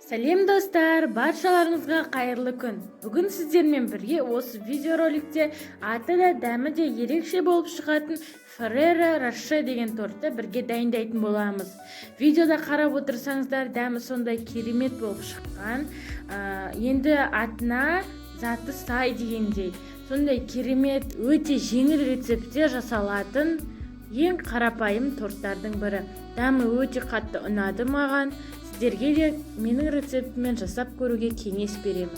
Сәлем, достар! Баршаларыңызға қайырлы күн! Бүгін сіздермен бірге осы видеороликте аты да, дәмі де ерекше болып шығатын Ферреро Роше деген тортты бірге дайындайтын боламыз. Видеода қарап отырсаңыздар, дәмі сондай керемет болып шыққан. Енді атына заты сай дегендей, сондай керемет, өте жеңіл рецептте жасалатын ең қарапайым торттардың бірі. Дәмі өте қатты ұнады маған. Сіздерге де менің рецептіммен жасап көруге кеңес беремін.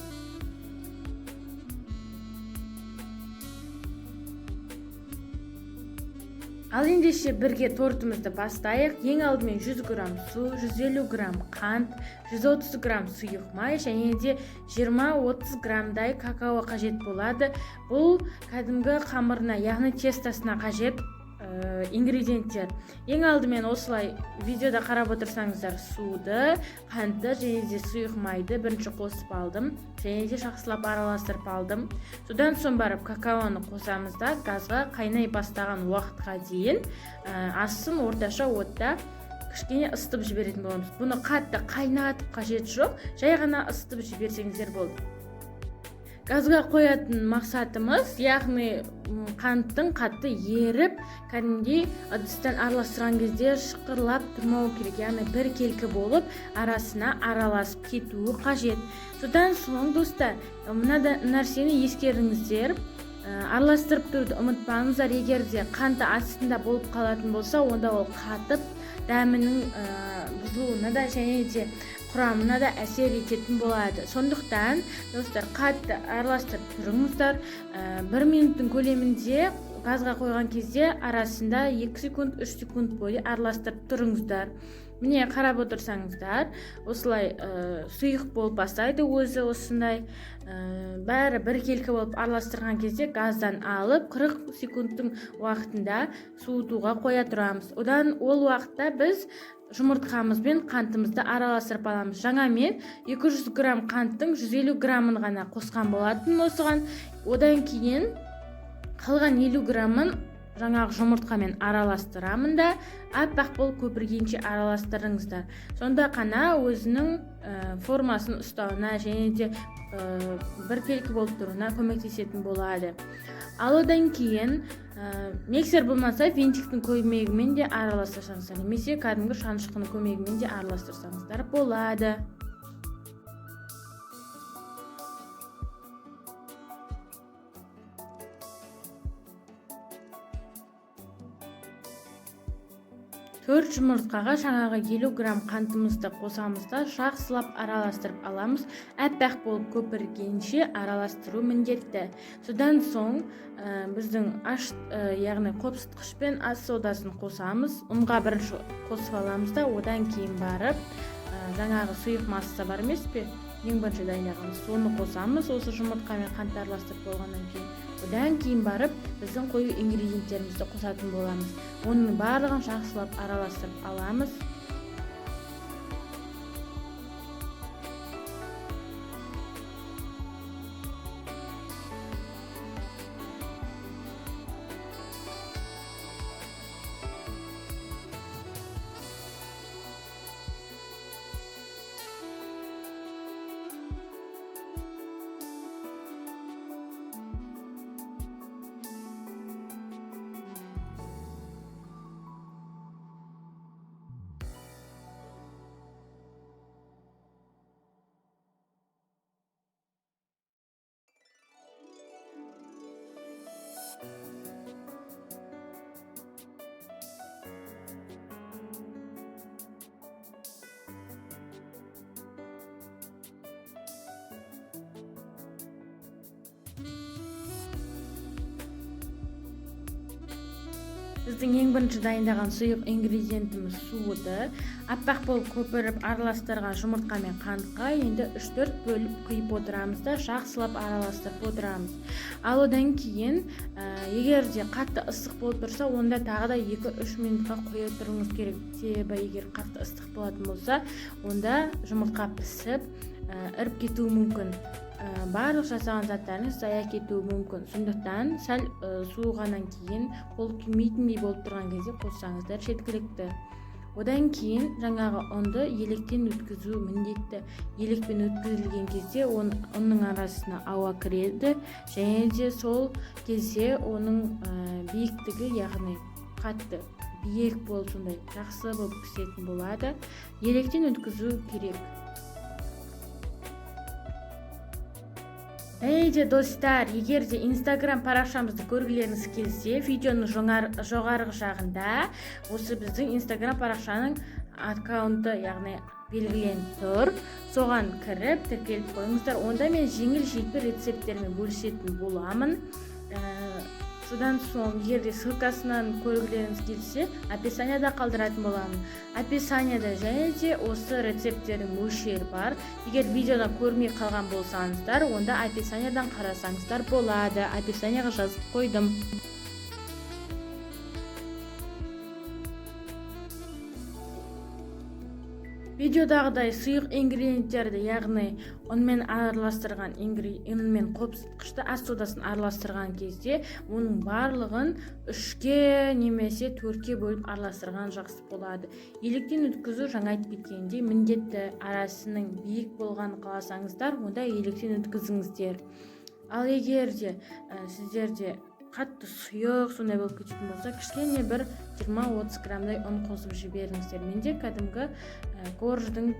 Ал ендеше бірге тортымызды бастайық. Ең алдымен 100 грамм су, 150 грамм қант, 130 грамм сұйық май және де 20-30 граммдай какао қажет болады. Бұл кәдімгі қамырына, яғни тестосына қажет ингредиенттер. Ең алдымен осылай видеода қарап отырсаңыздар, суды, қантты және де сұйық майды бірінші қосып алдым және де жақсылап араластырып алдым. Содан соң барып какаоны қосамыз да, газға қайнай бастаған уақытқа дейін астын орташа отта кішкене ысытып жіберетін боламыз. Бұны қатты қайнатып қажет жоқ, жай ғана ысытып жіберсеңіздер болды. Газға қоятын мақсатымыз, яғни қанттың қатты еріп, кәдімгідей ыдыстан араластырған кезде шықырлап тұрмау керек, яғни біркелкі болып арасына араласып кетуі қажет. Содан соң, достар, мына нәрсені ескеріңіздер, араластырып тұруды ұмытпаңыздар. Егер де қанты астында болып қалатын болса, онда ол қатып, дәмінің бұзылуына да және де құрамына да әсер ететін болады. Сондықтан, достар, қатты араластырып тұрыңыздар. 1 минуттың көлемінде газға қойған кезде арасында 2 секунд, 3 секунд бойы араластырып тұрыңыздар. Міне, қарап отырсаңыздар, осылай сұйық болып бастайды өзі осындай. Бәрі біркелкі болып араластырған кезде газдан алып, 40 секундтың уақытында суытуға қоя тұрамыз. Одан ол уақытта біз жұмыртқамыз бен қантымызды араластырып аламыз. Жаңа мен 200 грамм қанттың 150 граммын ғана қосқан болатын осыған. Одан кейін қалған 50 граммын жаңағы жұмыртқамен араластырамын да, аппақ болып көпіргенше араластырыңыздар. Сонда қана өзінің формасын ұстауына және де біркелкі болып тұруына көмектесетін болады. Ал одан кейін миксер болмаса, винтиктің көмегімен де араластырсаңыздар, немесе кәдімгі шанышқының көмегімен де араластырсаңыздар болады. 4 жұмыртқаға жаңағы 50 грамм қантымызды қосамыз да, жақсылап араластырып аламыз. Аппақ болып көпіргенше араластыру міндетті. Содан соң біздің аш, яғни қопсытқыш пен ас содасын қосамыз. Ұнға бірінші қосып аламыз да, одан кейін барып жаңағы сұйық масса бар емес пе, ең бірінші дайындаған, соны қосамыз. Осы жұмыртқа мен қантты араластырып болғаннан кейін, одан кейін барып біздің қою ингредиенттерімізді қосатын боламыз. Оның барлығын жақсылап араластырып аламыз. Біздің ең бірінші дайындаған сұйық ингредиентіміз суыды. Аппақ болып көпіріп араластырған жұмыртқа мен қантқа енді 3-4 бөліп құйып отырамыз да, жақсылап араластырып отырамыз. Ал одан кейін, егер де қатты ыстық болып тұрса, онда тағы да 2-3 минутқа қоя тұруыңыз керек. Себебі егер қатты ыстық болатын болса, онда жұмыртқа пісіп, іріп кетуі мүмкін. Барлық жасаған заттарыңыз зая кетуі мүмкін. Сондықтан сәл суығаннан кейін, қол күймейтіндей болып тұрған кезде қоссаңыздар жеткілікті. Одан кейін жаңағы ұнды електен өткізу міндетті. Елекпен өткізілген кезде ұнның арасына ауа кіреді, және де сол кезде оның биіктігі, яғни қатты биік болып, сондай жақсы болып пісетін болады. Електен өткізу керек. Және де достар, егер де Инстаграм парақшамызды көргілеріңіз келсе, видеоның жоғарғы жағында осы біздің Инстаграм парақшаның аккаунты, яғни белгіленіп тұр. Соған кіріп, тіркеліп қойыңыздар. Онда мен жеңіл желпі рецепттермен бөлісетін боламын. Содан соң, егер де ссылкасынан көргілеріңіз келсе, описанияда қалдыратын боламын. Описанияда және де осы рецепттердің мөлшері бар. Егер видеодан көрмей қалған болсаңыздар, онда описаниядан қарасаңыздар болады. Описанияға жазып қойдым. Видеодағыдай сұйық ингредиенттерді, яғни ұнмен араластырған ұнмен қопсытқышты ас содасын араластырған кезде оның барлығын 3-ке немесе 4-ке бөліп араластырған жақсы болады. Електен өткізу, жаңа айтып кеткендей, міндетті. Арасының биік болғанын қаласаңыздар, онда електен өткізіңіздер. Ал егер де сіздерде қатты сұйық сондай болып кететін болса, кішкене бір 20-30 граммдай ұн қосып жіберіңіздер. Менде кәдімгі корждың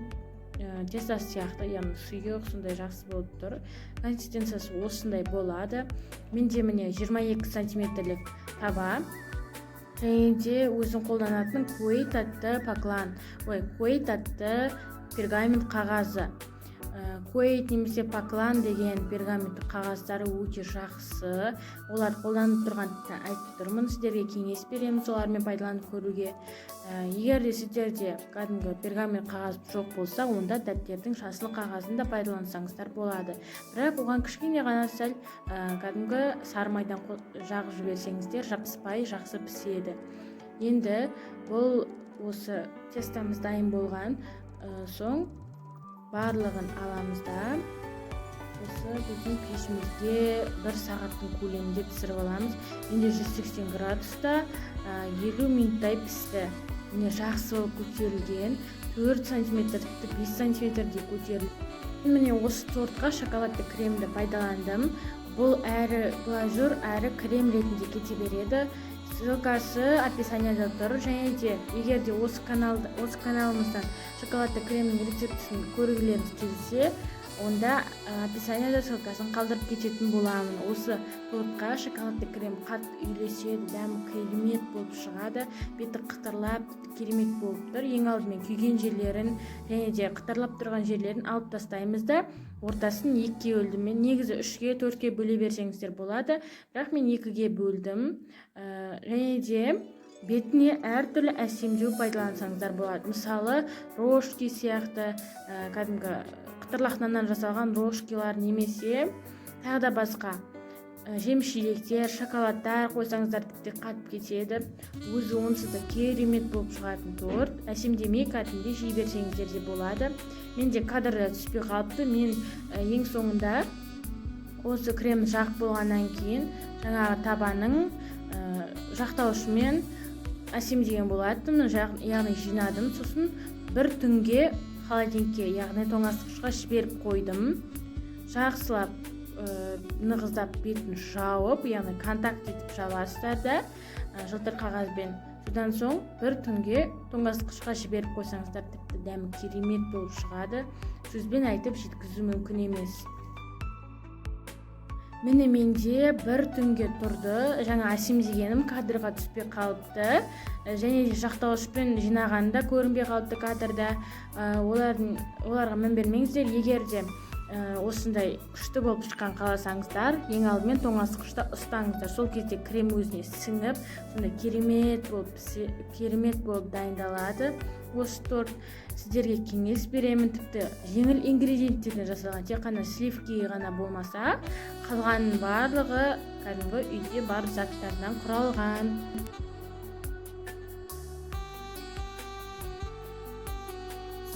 тестасы сияқты, яғни сұйық сондай жақсы болып тұр. Консистенциясы осындай болады. Менде міне 22 сантиметрлік таба, және де өзім қолданатын Куэйт атты паклан, ой, Куэйт атты пергамент қағазы. Куэйт немесе паклан деген пергамент қағаздары өте жақсы. Олар қолданып тұрған айтып тұрмын, сіздерге кеңес беремін солармен пайдаланып көруге. Егер де сіздерде кәдімгі пергамент қағаз жоқ болса, онда дәптердің жасыл қағазын да пайдалансаңыздар болады. Бірақ оған кішкене ғана сәл кәдімгі сары майдан жағып жіберсеңіздер, жабыспай жақсы піседі. Енді бұл осы тестамыз дайын болған соң барлығын аламыз да, осы біздің пешімізге 1 сағаттың көлемінде пісіріп аламыз. Менде 180 градуста 50 минуттай пісті. Міне, жақсы болып көтерілген, 4 сантиметр, тіпті 5 сантиметрдей көтерілді. Міне, осы тортқа шоколадты кремді пайдаландым. Бұл әрі глазур, әрі крем ретінде кете береді. Ссылкасы описанияда тұр. Және де егер де осы каналымыздан шоколадты кремнің рецептісін көргілеріңіз келсе, онда описанияда ссылкасын қалдырып кететін боламын. Осы тортқа шоколадты крем қатты үйлеседі, дәмі керемет болып шығады, беті қытырлап керемет болып тұр. Ең алдымен күйген жерлерін және де қытырлап тұрған жерлерін алып тастаймыз да, ортасын 2-ге бөлдім. Мен негізі 3-ге, 4-ке бөле берсеңіздер болады, бірақ мен 2-ге бөлдім. Және де бетіне әртүрлі әсемдеу пайдалансаңыздар болады. Мысалы, рожки сияқты, кәдімгі қытырлақ наннан жасалған рожкилар немесе тағы да басқа жеміс жидектер, шоколадтар қойсаңыздар тіпті қатып кетеді. Өзі онсыз да керемет болып шығатын торт. Әсемдемей кәдімгідей жей берсеңіздер де болады. Менде кадрда түспей қалыпты. Мен ең соңында осы крем жағып болғаннан кейін жаңағы табаның жақтаушымен әсемдеген болатынмын, яғни жинадым. Сосын бір түнге холодильникке, яғни тоңазытқышқа жіберіп қойдым. Жақсылап нығыздап бетін жауып, яғни контакт етіп жабасыздар да жылтыр қағазбен. Содан соң бір түнге тоңазытқышқа жіберіп қойсаңыздар, тіпті дәмі керемет болып шығады. Сөзбен айтып жеткізу мүмкін емес. Міне, менде бір түнге тұрды. Жаңа әсемдегенім кадрға түспей қалыпты. Және де жақтауышпен жинағанда көрінбей қалыпты кадрда. Оларға мән бермеңіздер. Егер де осындай күшті болып шыққан қаласаңыздар, ең алдымен тоңазытқышта ұстаңыздар. Сол кезде крем өзіне сіңіп, сондай керемет болып дайындалады осы торт. Сіздерге кеңес беремін, тіпті жеңіл ингредиенттерден жасалған, тек қана сливки ғана болмаса, қалғанның барлығы кәдімгі үйде бар заттардан құралған.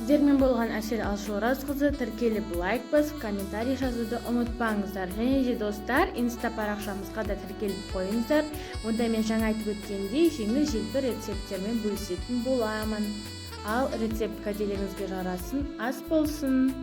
Сіздермен болған Әсел Алшоразқызы. Тіркеліп, лайк басып, комментарий жазуды ұмытпаңыздар. Және де, достар, инста парақшамызға да тіркеліп қойыңыздар. Онда мен жаңа айтып өткендей, жеңіл желпі рецепттермен бөлісетін боламын. Ал рецепт кәделеріңізге жарасын, ас болсын!